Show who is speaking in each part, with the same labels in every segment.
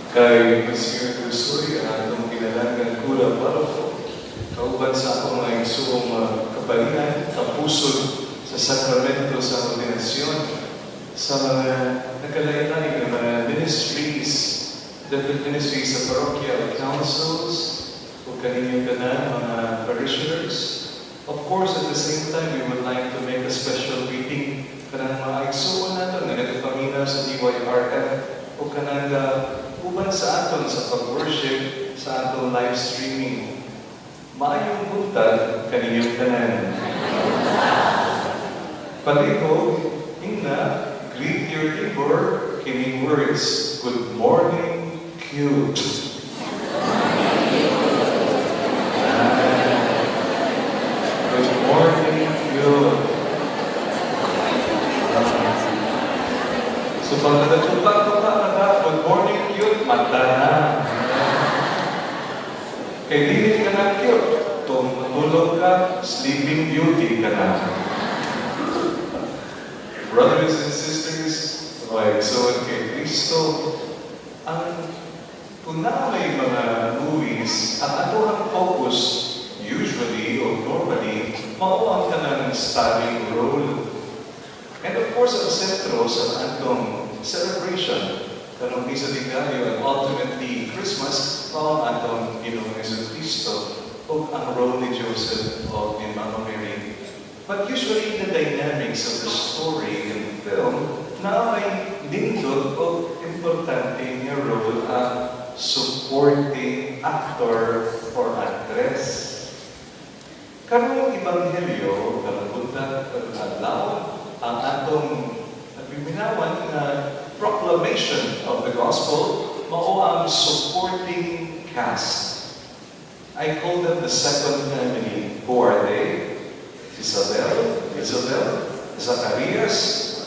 Speaker 1: Kay Monsignor Lusoy, ang atong kinalangan kura paroko, kauban sa akong mga igsuong mga kaparian, kapusod sa sakramento sa ordinasyon, sa mga nagkalain-lain nga mga ministries, different ministries sa parochial councils, o kaninyong tanan, mga parishioners. Of course, at the same time, we would like to make a special greeting kanang mga igsuon nato nga nagapaminaw sa DYRF o kanang uban sa aton sa pag-worship sa atong live streaming. Maayong buntag kaninyong tanan. Palihog, ingna, greet your neighbor, kining words, "Good morning, cute." Ah, good morning, cute. Ah. So pag nagatupa-tupa na ka, "Good morning, cute," mata na. Kay dili ka na cute. Kung matulog ka, Sleeping Beauty ka na. Brothers and sisters, mga igsoon kay Kristo, ang kung naa may mga movies, ang atoang focus, usually or normally, mao ang kanang starring role. And of course, ang sentro sa atong celebration, karong Misa de Gallo and ultimately Christmas, mao ang atong Ginoong Hesus Kristo o ang role ni Joseph o ni Mama Mary. But usually the dynamics of the story in film na may nindot o importante nga role ang supporting actor or actress. Karong Ebanghelyo, karong buntag, karong adlaw, ang atong nabiminawan nga proclamation of the gospel mao ang supporting cast. I call them the second family. Who are they? Si Isabel, Isabel, Zacarias,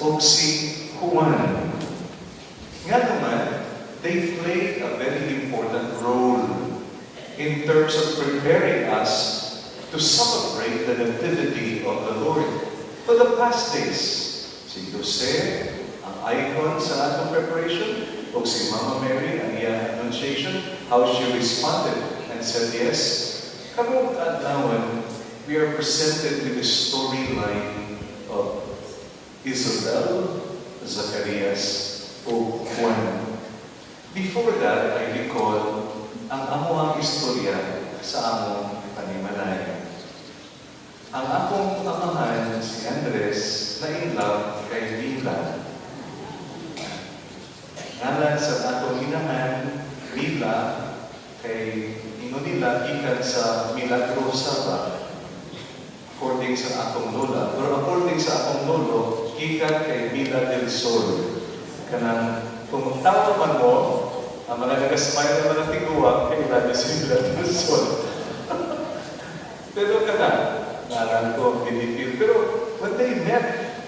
Speaker 1: ug si Juan. Nga naman, they play a very important role in terms of preparing us to celebrate the Nativity of the Lord. For the past days, si Jose, ang icon sa atong preparation, o si Mama Mary, ang iyang Annunciation, how she responded and said yes. Karong adlaw, we are presented with the storyline of Isabel, Zacarias, o Juan. Before that, I recall ang among istorya sa among panimalay. Ang akong amahan, si Andres, na in love kay Mila. Ngalan sa atong inahan, Mila, kay ingon nila gikan sa Milagrosa ba? According sa akong lola. Pero according sa akong lolo, gikan kay Mila del Sol. Kanang kung tawa man mo, ang mga nag-smile na mga tiguang, kay Mila si Mila del Sol. Pero kana, ngalan ko, hindi. Pero when they met,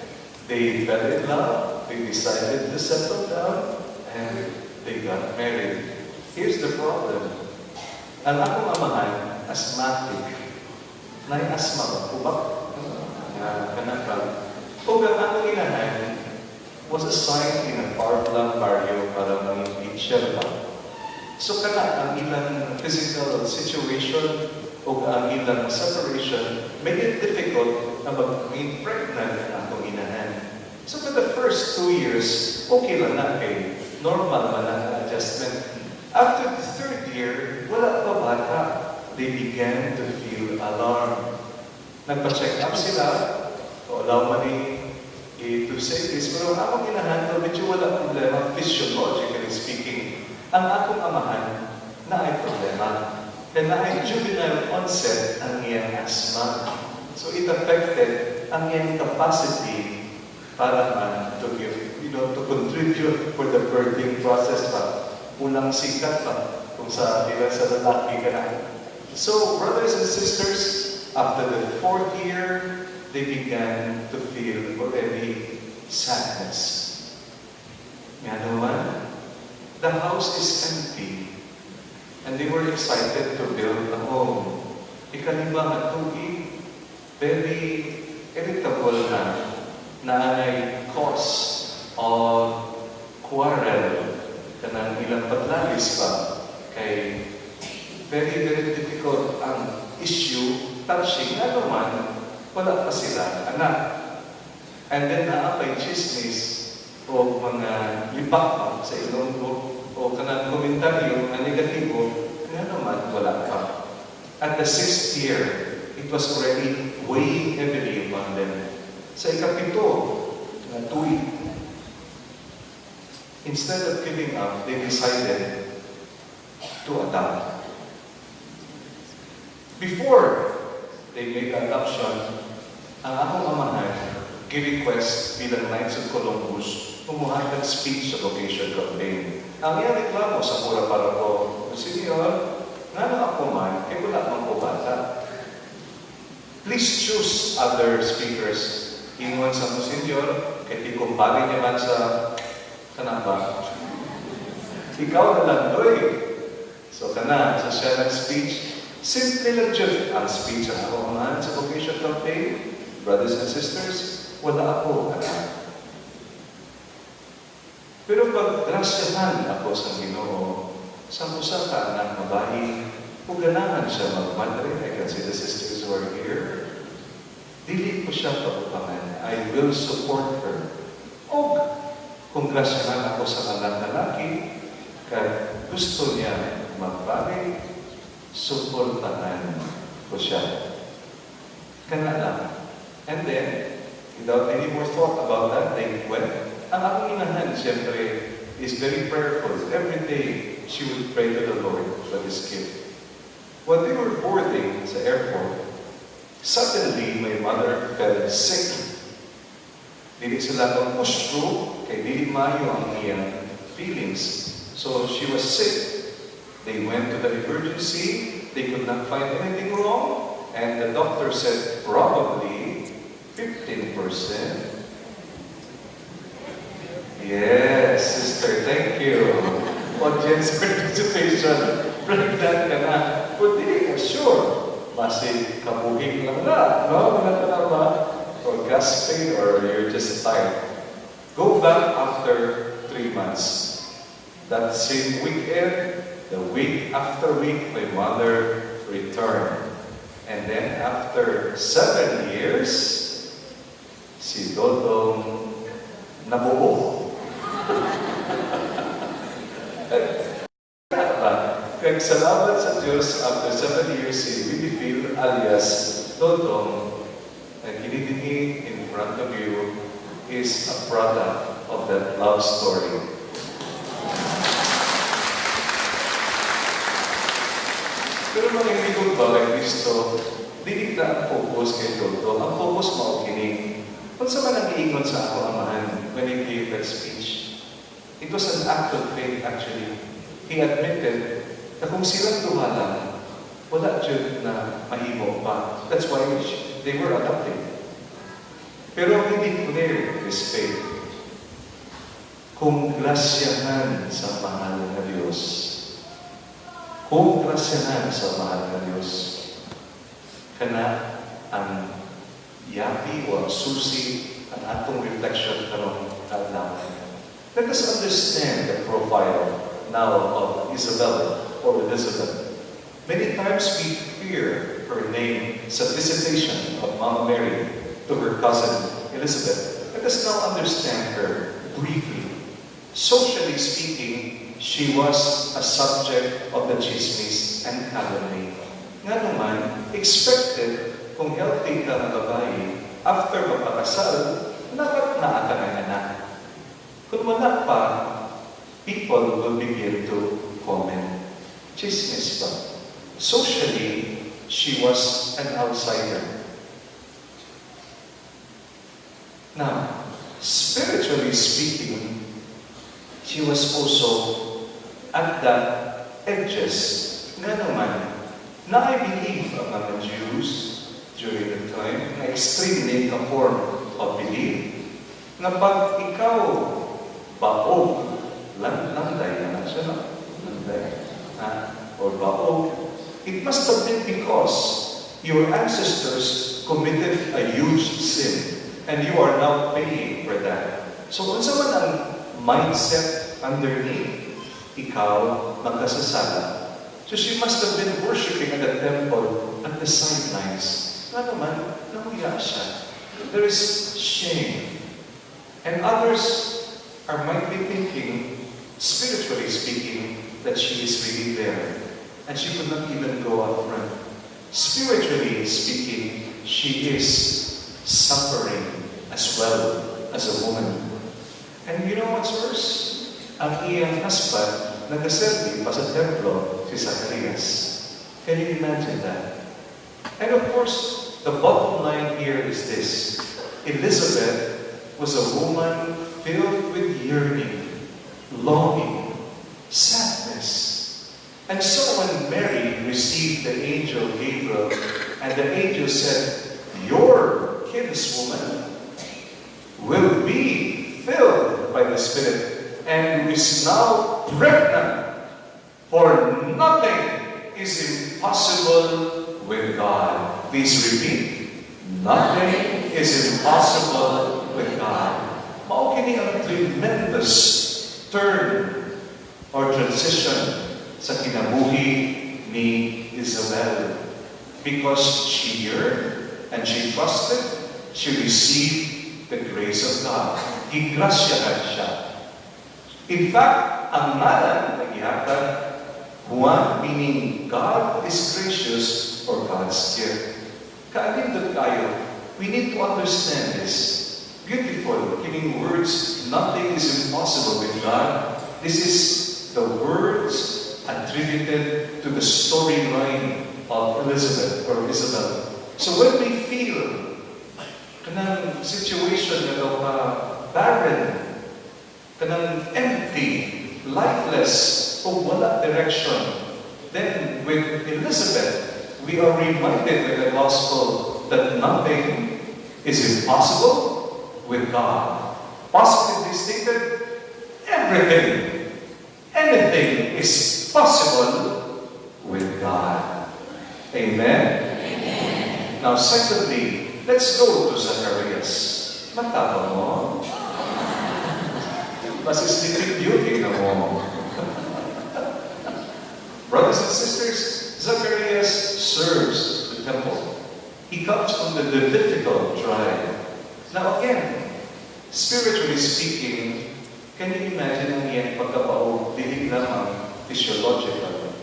Speaker 1: they fell in love, they decided to settle down, and they got married. Here's the problem. Ang akong amahan, asthmatic. Nay asthma ba? Kubak? Nga kanakal. O ang akong inahan was assigned in a far-flung barrio para maging teacher ba. So kana ang ilang physical situation o ang ilang separation made it difficult na mag-maging pregnant ang akong inahan. So for the first 2 years, okay lang na kay normal man ang adjustment. After the third year, wala pa bata. They began to feel alarmed. Nagpa-check up sila, o allow man ni to say this, pero ang akong inahan, medyo wala problema, physiologically speaking. Ang akong amahan, naay problema. Kaya naay juvenile onset ang iyang asthma. So it affected ang iyang capacity para man to give, to contribute for the birthing process pa. Unang sikat pa kung sa bilang sa lalaki ka na. So, brothers and sisters, after the fourth year, they began to feel already sadness. Nga naman, the house is empty. And they were excited to build a home. Ikalima nga tuig, very irritable na naanay cause of quarrel kanang ilang paglayo. families pa, kay very, very difficult ang issue touching nga naman, wala pa sila anak. And then naa pay chismis o mga libak pa sa Ilonggo o kanang komentaryo nga negatibo nga naman wala pa. At the sixth year, it was already weighing heavily upon them. Sa ikapito nga tuig, instead of giving up, they decided to adopt. Before they made the adoption, ang akong amahan, gi-request bilang Knights of Columbus, pumuhatag speech sa vocation campaign. Ang iyang reklamo sa pura para ko, "Senyor, ngano ako man, kay wala man ko bata. Please choose other speakers." Ingon sa Monsignor, kay tikumpare niya man sa kana ba? "Ikaw na lang, doy." So kana, sa siya nag-speech, simple lang jud ang speech ang ako amahan sa vocation campaign. "Brothers and sisters, wala ako anak. Pero pag grasyahan ako sa Ginoo, sa usa ka anak babae, ug ganahan siya magmadre," I can see the sisters who are here, "dili ko siya pagupangan. I will support her. Og kung grasyahan ako sa anak lalaki, kay gusto niya magpari, suportahan ko siya." Kana lang. And then, without any more thought about that, they went. Ang akong inahan, siyempre, is very prayerful. Every day, she would pray to the Lord for this gift. When they were boarding sa airport, suddenly my mother fell sick. Dili sila mag-push through, kay dili maayo ang iyang feelings. So she was sick. They went to the emergency. They could not find anything wrong. And the doctor said, "Probably 15%." Yes, sister, thank you. Audience participation. Pregnant ka na. Kung dili ka sure, basi kabuhing lang na, no? Wala ka na ba? Or gas pain, or you're just tired. Go back after 3 months. That same weekend, the week after week, my mother returned. And then after 7 years, si Dodong nabuo. Kag salamat sa Diyos, after 7 years, si Willie Phil alias Dodong, na kini in front of you, is a product of that love story. Pero mga hindi ba kay Kristo, dili na ang focus kay Dodong. Ang focus mao kini. Unsa man ang giingon sa ako amahan when he gave that speech? It was an act of faith, actually. He admitted na kung silang duha lang, wala jud na mahimo pa. That's why they were adopted. Pero he declared his faith. Kung grasyahan sa mahal nga Diyos, kung grasyahan sa mahal nga Diyos, kana ang yapi o ang susi ang atong reflection karong adlaw. Let us understand the profile now of Isabel or Elizabeth. Many times we hear her name sa visitation of Mama Mary to her cousin Elizabeth. Let us now understand her briefly. Socially speaking, she was a subject of the chismis and calumny. Nga naman, expected kung healthy ka na babae, after magpakasal, dapat naa ka ng anak. Kung wala pa, people will begin to comment. Chismis pa. Socially, she was an outsider. Now, spiritually speaking, she was also at the edges. Nga naman, na I believe ang mga Jews during the time, na extremely ka form of belief, na pag ikaw baog, landay na na siya, no? Landay, ha? Or baog, it must have been because your ancestors committed a huge sin and you are now paying for that. So, unsa man ang mindset underneath? Ikaw magkasasala. So she must have been worshiping at the temple at the sidelines. Nga naman, nahuya siya. There is shame. And others are might be thinking, spiritually speaking, that she is really there. And she could not even go up front. Spiritually speaking, she is suffering as well as a woman. And you know what's worse? Ang iyang husband, nagaserbi pa sa templo, si Zacarias. Can you imagine that? And of course, the bottom line here is this. Elizabeth was a woman filled with yearning, longing, sadness. And so when Mary received the angel Gabriel, and the angel said, "Your kinswoman will be filled by the Spirit and is now pregnant, for nothing is impossible with God." Please repeat. Nothing is impossible with God. Mao kini ang tremendous turn or transition sa kinabuhi ni Isabel. Because she yearned and she trusted, she received the grace of God. Gigrasyahan siya. In fact, ang ngalan na gihatag, Juan, meaning God is gracious or God's gift. Kaanindot kaayo, we need to understand this. Beautiful, kining words, "Nothing is impossible with God." This is the words attributed to the storyline of Elizabeth or Isabel. So when we feel kanang situation nga daw ka barren, kanang empty, lifeless, o wala direction, then with Elizabeth, we are reminded by the gospel that nothing is impossible with God. Positively stated, everything, anything is possible with God. Amen? Amen. Now, secondly, let's go to Zacharias. Mataba mo? Mas Sleeping Beauty na mo. Brothers and sisters, Zacharias serves the temple. He comes from the Levitical tribe. Now again, spiritually speaking, can you imagine ang iyang pagkabaog, dili lamang physiological?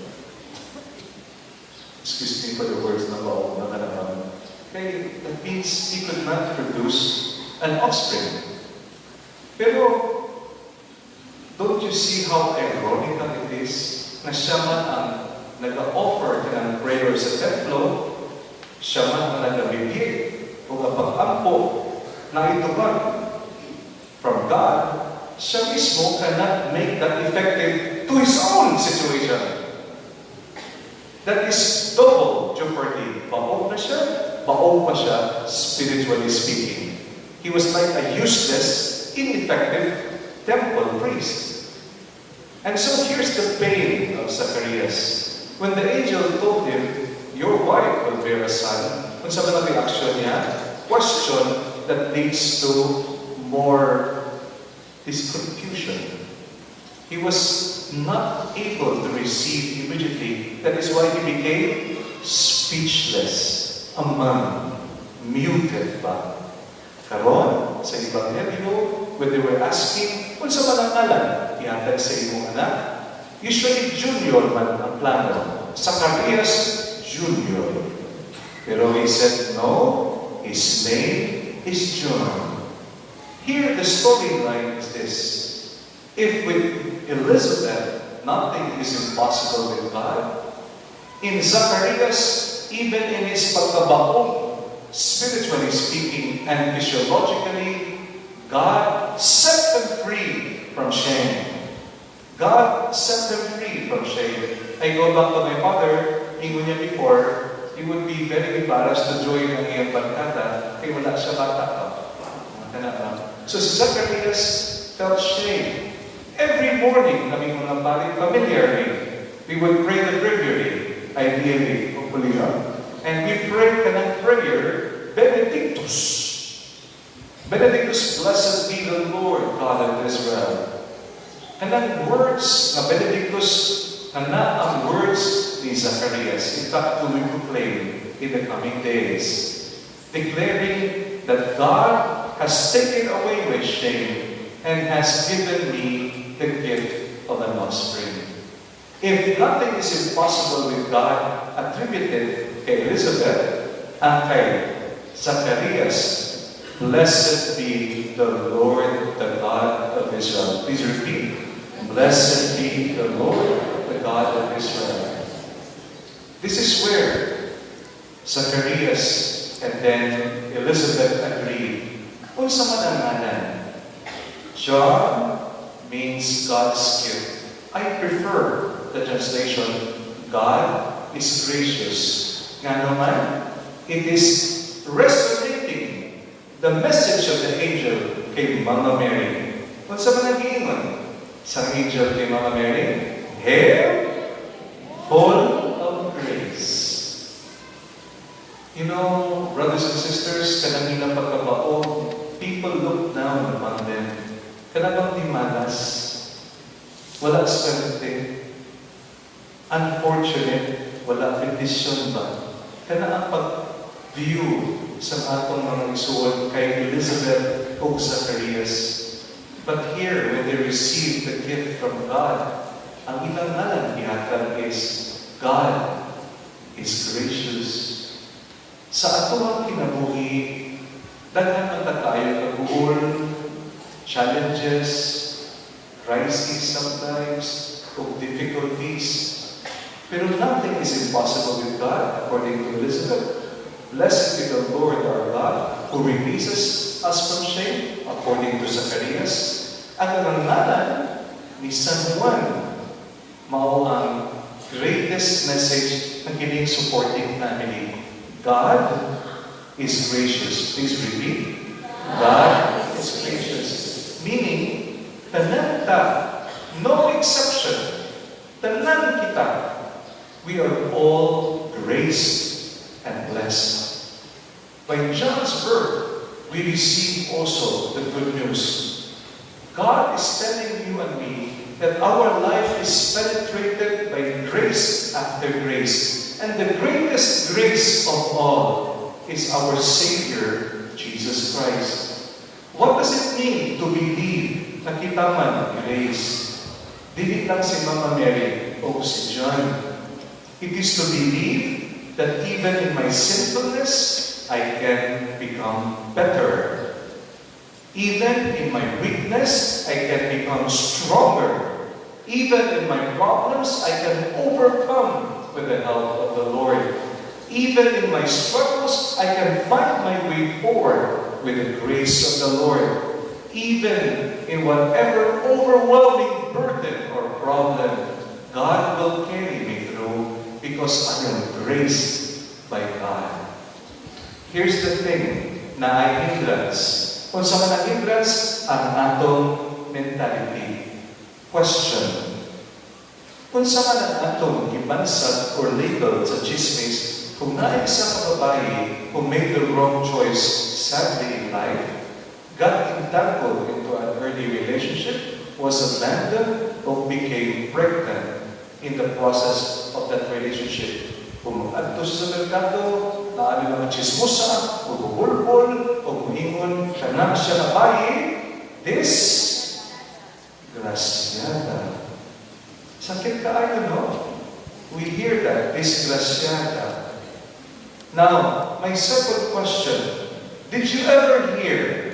Speaker 1: Excuse me for the words na baog na kanamang. Okay, that means he could not produce an offspring. Pero, don't you see how ironical it is na siya man ang nag-offer ng prayer sa templo, siya man ang nagabibig o pag-ampo na itubag from God, siya mismo cannot make that effective to his own situation. That is double jeopardy. Baog na siya, baog pa siya, spiritually speaking. He was like a useless, ineffective temple priest. And so here's the pain of Zacharias. When the angel told him, "Your wife will bear a son," unsa man ang reaction niya? Question that leads to more this confusion. He was not able to receive immediately. That is why he became speechless, a man, muted ba? Karon, sa Ebanghelyo, when they were asking, "Unsa man ang ngalan ihatag sa imong anak?" Usually, junior man ang plano. Zacharias Junior. Pero he said, "No, his name is John." Here, the storyline is this. If with Elizabeth, nothing is impossible with God, in Zacharias, even in his pagkabaog, spiritually speaking and physiologically, God set them free from shame. God set them free from shame. I go back to my father, ingon niya before, he would be very embarrassed to join ang iyang barkada kay wala siya bata pa. Kana ba? So si Zacharias felt shame. Every morning, kami mga pari, familiarly, we would pray the breviary, ideally, hopefully, no? And we pray kanang prayer, Benedictus. Benedictus, blessed be the Lord God of Israel. Kanang words nga Benedictus, kana ang words ni Zacharias. In fact, to be proclaimed in the coming days, declaring that God has taken away my shame and has given me the gift of an offspring. If nothing is impossible with God attributed kay Elizabeth and kay Zacharias, blessed be the Lord, the God of Israel. Please repeat. Blessed be the Lord, the God of Israel. This is where Zacharias and then Elizabeth agreed. Unsa man ang ngalan? John means God's gift. I prefer the translation, "God is gracious." Nga naman, it is resonating the message of the angel kay Mama Mary. Unsa man ang giingon sa angel kay Mama Mary? "Hail, full of grace." Brothers and sisters, kanang ilang pagkabaog, people look down upon them. Kanang di malas, wala swerte, unfortunate, wala bendisyon ba? Kana ang pag-view sa atong mga igsuon kay Elizabeth ug Zacharias. But here, when they received the gift from God, ang ilang ngalan gihatag is "God is gracious." Sa atoang kinabuhi, daghan man ta kaayo kaguol, challenges, crises sometimes, ug difficulties. Pero nothing is impossible with God, according to Elizabeth. Blessed be the Lord our God, who releases us from shame, according to Zacharias. Ang ngalan ni San Juan, mao ang greatest message ng kining supporting family. God is gracious. Please repeat. God is gracious. Meaning, tanan ta, no exception, tanan kita, we are all graced and blessed. By John's birth, we receive also the good news. God is telling you and me that our life is penetrated by grace after grace. And the greatest grace of all is our Savior, Jesus Christ. What does it mean to believe na kita man grace? Dili lang si Mama Mary o si John. It is to believe that even in my sinfulness, I can become better. Even in my weakness, I can become stronger. Even in my problems, I can overcome with the help of the Lord. Even in my struggles, I can find my way forward with the grace of the Lord. Even in whatever overwhelming burden or problem, God will carry me through because I am graced by God. Here's the thing naay hindrance. Kung unsa man ang hindrance, ang atong mentality. Question. Unsa man ang atong gibansag or label sa chismis kung naay isa ka babae who made the wrong choice sadly in life, got entangled into an early relationship, was abandoned, or became pregnant in the process of that relationship? Kung mag-adto sa merkado, naa mga chismosa, o bubulbol, o muingon, kana siya na bayi, disgrasyada. Sakit kaayo, no? We hear that, disgrasyada. Now, my second question, did you ever hear,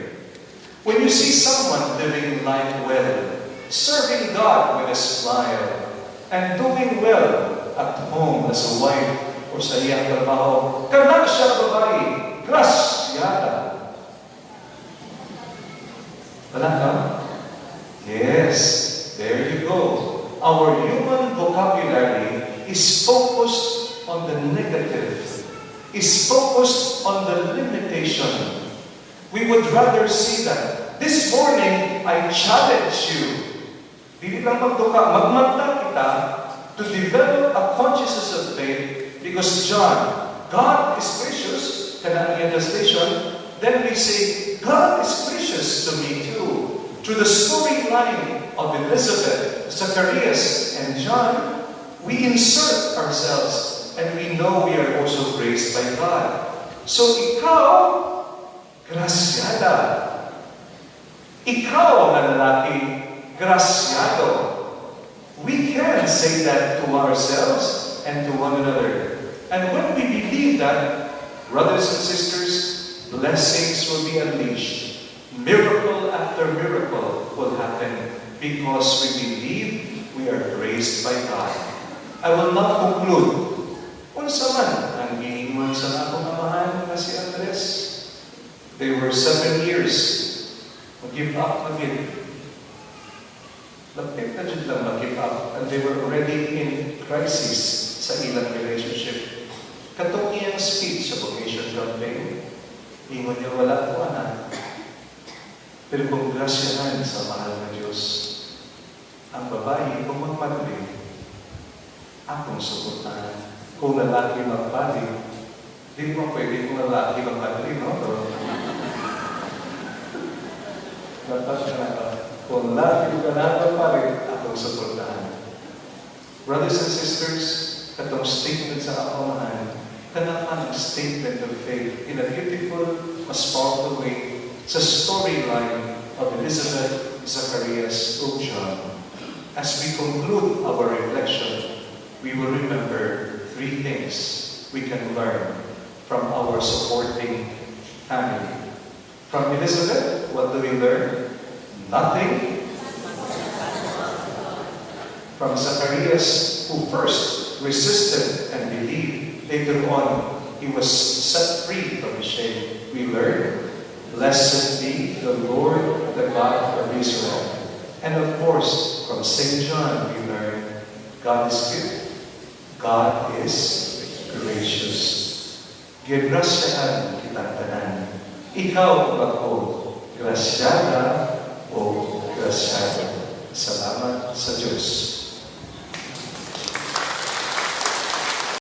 Speaker 1: when you see someone living life well, serving God with a smile, and doing well at home as a wife or sa iyang trabaho, kana siya babae, grasyada? Wala, no? Yes, there you go. Our human vocabulary is focused on the negative, is focused on the limitation. We would rather see that. This morning, I challenge you, dili lang magduka, magmanta kita to develop a consciousness of faith because John, "God is gracious," kana ang iyang translation, then we say, "God is gracious to me too." Through the storyline of Elizabeth, Zacharias, and John, we insert ourselves and we know we are also graced by God. So ikaw, grasyada. Ikaw nga lalaki, grasyado. We can say that to ourselves and to one another. And when we believe that, brothers and sisters, blessings will be unleashed. Miracle after miracle will happen because we believe we are graced by God. I will not conclude. Unsa man ang giingon sa akong amahan nga si Andres? They were 7 years. Mag-give up na gid. Lapit na jud lang mag-give up. And they were already in crisis sa ilang relationship. Katong iyang speech sa vocation campaign, ingon niya, "Wala ko anak. Pero kung grasyahan sa mahal na Diyos, ang babae kung magmadre, akong suportahan. Kung lalaki magpari, di mo pwede kung lalaki magpadre, no?" Dapat na, kung lalaki ka na magpari, akong suportahan. Brothers and sisters, katong statement sa akong kana ang statement of faith in a beautiful, mas powerful way sa storyline of Elizabeth, Zacharias, ug John. As we conclude our reflection, we will remember three things we can learn from our supporting family. From Elizabeth, what do we learn? Nothing. From Zacharias, who first resisted and believed, later on he was set free from his shame. We learn, "Blessed be the Lord, the God of Israel." And of course, from St. John, we learn God is good. God is gracious. Gigrasyahan kitang tanan. Ikaw ug ako, grasyada o grasyado. Salamat sa Diyos.